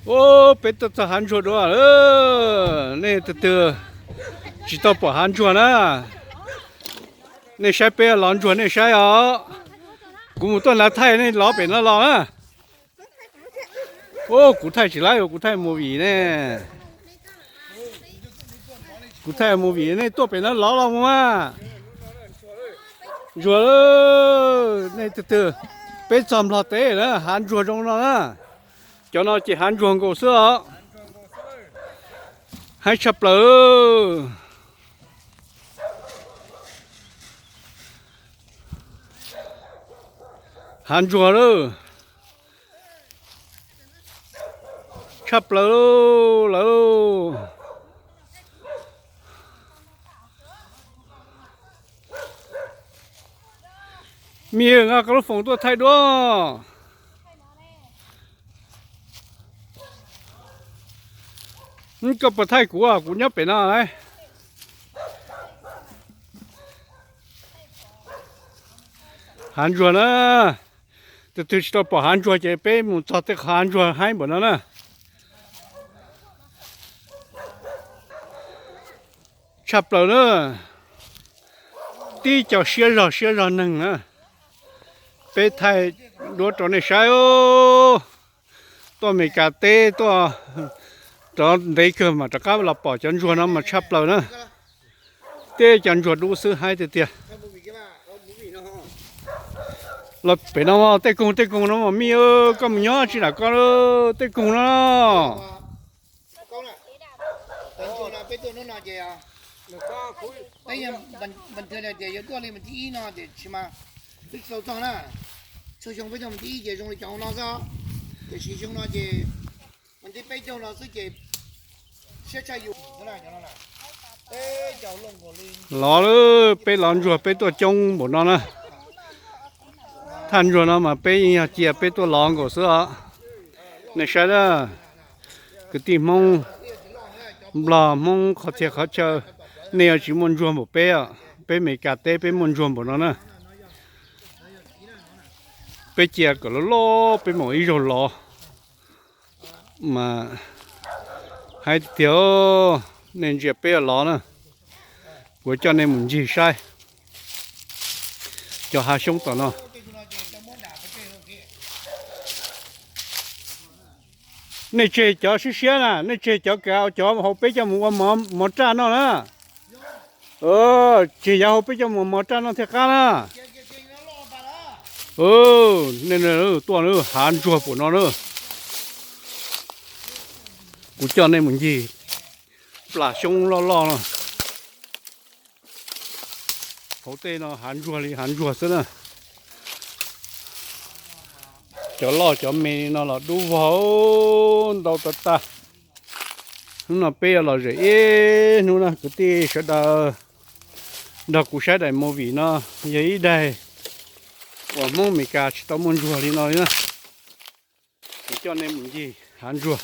Ub, peb tuaj txog hav ntsuag dua lawm. Nej tus twg tsis tau pom hav ntsuag na, nej saib peb lov ntsuag nej saib os. Kuv mus tuaj nav thaij nej lov pem no los na. Ub, kuv thaij tsis laib, kuv thaij movie ne. Kuv thaij movie, nej tuaj pem no lov los mus mas. Ntsuag, nej tus twg, peb txog Nplog teb na, hav ntsuag zoo no na. Cov no ces hav ntsuag nkaus xwb os. Haib tshaj plaws. Hav ntsuag lawm. Tshaj plaws lawm. Mej, nqa koj lub foos tuaj thaij duab. Koj puas thaij kuv, kuv nyob pem no. Hav ntsuag na, tus twg tsis tau pom hav ntsuag ces peb mus txog tej qhov hav ntsuag haib npaum no na. Tshaj plaws na, tib co siab zog siab zog neeg na. Peb thaij duab rau nej saib. Tuaj Amelikas teb tuaj rov ntev kawg mas rov qab los pom cov ntsuag no mas tshaj plaws na. Tej cov ntsuag dub xwb haib tiag tiag. Los pem no tej koog tej koog no mas mij, koj mus nyob tsis lam koj tej koog no. Peb tias yuav tuaj li mas thib ib no ces tsis mas, twb tsis tau txog na. Txhua xyoo peb tuaj mas thib ib ces zoo li cov hauv no xwb, tiam sis xyoo no ces mas thib peb caug no xwb ces siab tshaj yus. Lov lawm, peb lov ntsuag peb tuaj coob npaum no na. Thaj ntsuag no mas peb yeej yog cia peb tuaj lov nkaus xwb os. Nej saib na, kwv tij Hmoob, Nplog, Hmoob qhov txhia qhov chaw, nej yuav tsis muaj ntsuag npaum peb os. Peb Amelikas teb peb muaj ntsuag npaum no na. Peb cia kom loj loj peb mam ib zaug lov. Mas haib tiag tiag, nej ntsia peb lov na. Kuv coj nej mus ncig saib cov hav xyoob tom no. Nej tseg cov siab siab na, nej tseg cov kav cov hauv peb coj mus ua mov raj noj na. Tseg yav hauv peb coj mus mov raj noj thiaj qab na. Nej tuaj hav ntsuag pum no na. Kuv coj nej mus ncig plas xyoob loj loj no. Hauv tej no hav ntsuag li hav ntsuag xwb na. Cov loj cov me no los dub vog ntau tag tag. Hnub no peb yuav los zem ib hnub na kwv tij sawv daws. Nrog kuv saib daim movie no, yog ib daim uas Hmoob Amelikas tsis tau muaj ntsuag li no li na. Kuv coj nej mus ncig hav ntsuag.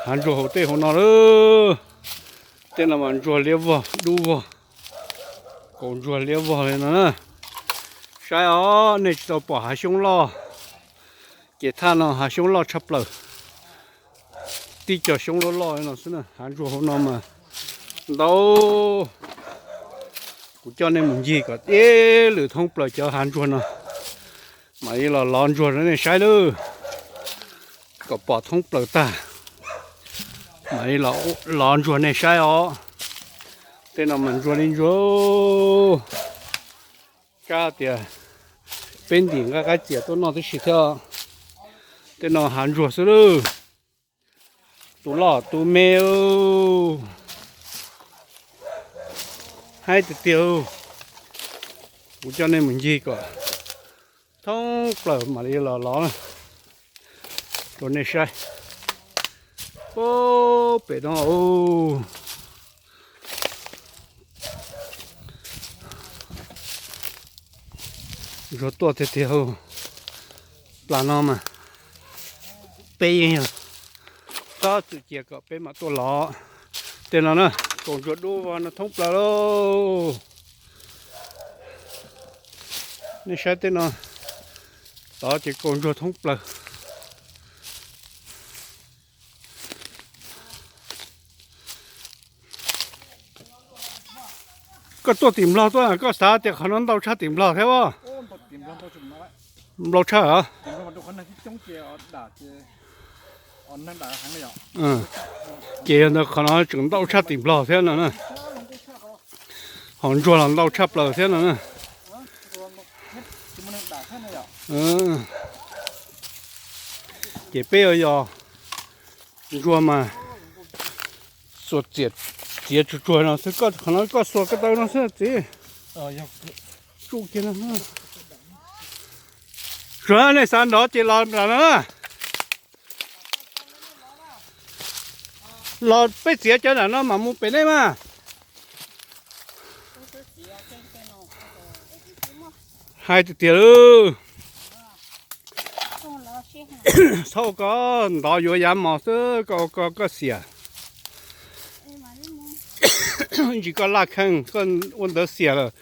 Hav ntsuag hauv tej hauv no lawm. Tej no mas ntsuag liab vog dub vog, kaus ntsuag liab vog li no na. Saib os, nej tsis tau pom hav xyoob loj, ces thaj no hav xyoob loj tshaj plaws. Tib co xyoob loj loj li no xwb na, hav ntsuag hauv no mas ntau. Kuv coj nej mus ncig kom ib lwm thoob plaws cov hav ntsuag no, mam li los lov ntsuag rau nej saib lawm. Kom pom thoob plaws tag, mam li lov ntsuag nej saib os. Tej no mas ntsuag li ntsuag. Kab tias peb ntim nqa qaib txias tuaj noj tib si thiab. Tej no hav ntsuag xwb lawm. Tus loj tus me, haib tiag tiag. Kuv coj nej mus ncig kom thoob plaws mam li los lov rau nej saib. Pem no, ntsuag tuaj tiag tiag. Plas no mas peb yeej yog txhob txwm cia kom peb mam tuaj lov. Tej no na, kaus ntsuag dub vog no thoob plaws lauj. Nej saib tej no, tod ces kaus ntsuag thoob plaws. Koj tuaj tim Nplog tuaj, koj xav tias qhov no ntau tshaj tim Nplog thiab os? Nplog tshaj heev. Ces yog ntawd qhov no tseem ntau tshaj tim Nplog thiab no na. Hos ntsuag los ntau tshaj plaws thiab no na. Ces peb yog ntsuag mas xuas txiav, txiav tsuag tsuag no xwb, koj qhov no koj xuas ko taw no xwb txiv. Tsuj kiag no. Tsuag nej xav nrov ces los nram no na. Los peb txiav cov nram no mam mus pem nej mas. Hais tiag tiag lawm. Txhob ua ko ntov yuav yav mos xwb, koj ua ko koj xiam. Ntsis koj laj kheej koj ua ntawv xiam lawm.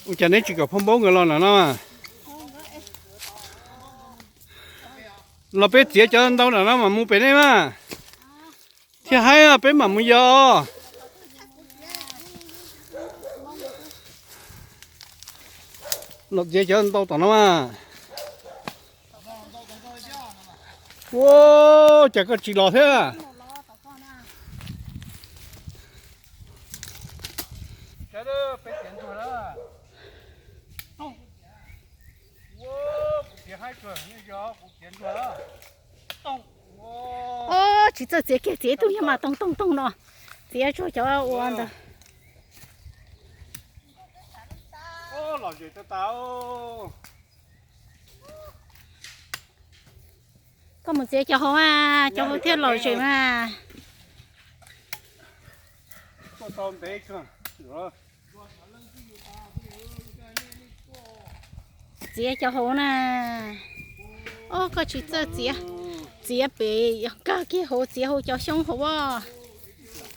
Ua cas neb tsis kom phauj npaub nkawd los nram no? Los peb txiav cov ntau nram no mam mus pem nej mas. Thiaj haib peb mam mus yos. Los txiav cov ntau tom no mas. Ua cas koj tsis los thiab? Tsis txawj txiav kiag, txiav ib tug yog mas toog toog toog no. Txiav tsuag cov ua ntawd. Koj mus txiav cov hauv mas, cov hauv thiaj lom zem mas. Txiav cov hauv na. Ob, koj tsis txawj txiav, txiav pem, kag kiag hauv, txiav hauv cov xyoob hauv as.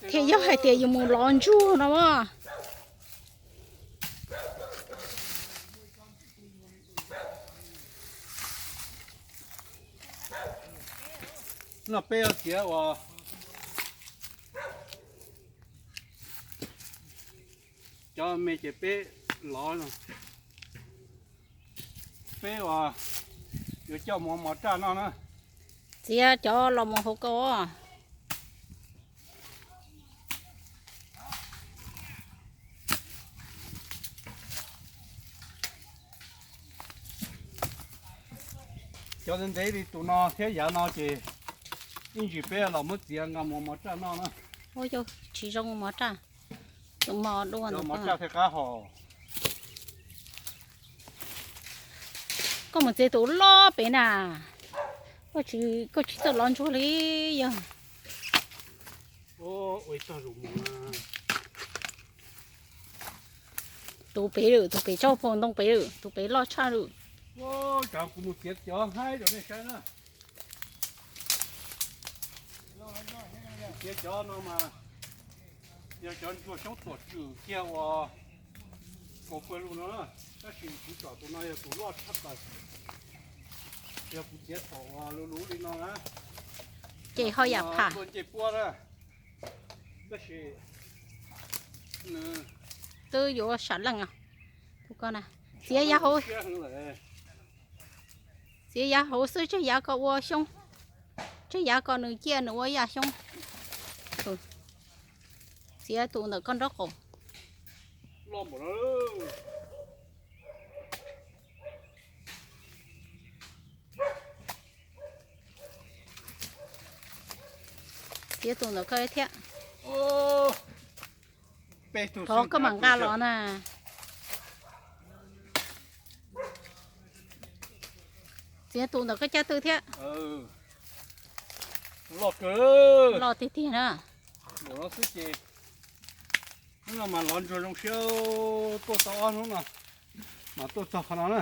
Thiaj yog hais tias yus mus lov ntsuag no as. No peb yuav txiav uas cov me ces peb lov, peb uas yuav coj mus ua mov raj noj na. Txiav cov los mus hauv ko. Cov ntev ntev li tus no thiab yav no ces ib ntsis peb los muab txiav nqa mus ua mov raj noj na. Ua yau tsis zoo mov raj, tus mos dua ntawd mov raj thiaj qab hos. Koj mus txiav tus loj pem na, koj tsis txawj lov ntsuag li yog. Tus pem lawm, tus pem tsob phaum ntoo pem lawm, tus pem loj tshaj lawm. Kuv mus txiav cov haib rau nej saib na. Txiav cov no mas yog cov ntsuag xyoob tuam tswm kiag uas kaus pawg lug no na, tab sis kuv tsom tus no yog tus loj tshaj plaws. Yog kuv txiav thaum uas luv luv li no na, ces ho yam pham tuaj ncej puab na. Tab sis twb yuav sam leej os. Tus ko na, txiav yav hauv, txiav yav hauv xwb, tseg yav ko ua xyoob, tseg yav ko nws ciaj nws ua yaj xyoob. Txiav tus ntawm koj nraub qaum. Txiav tus ntawm koj thiab. Thov koj mam nqa los na. Txiav tus ntawm koj caj twg thiab. Loj tiag tiag na. Hnub no mas lov ntsuag zoo siab, tuaj tau ob hnub no mas tuaj txog qhov no na.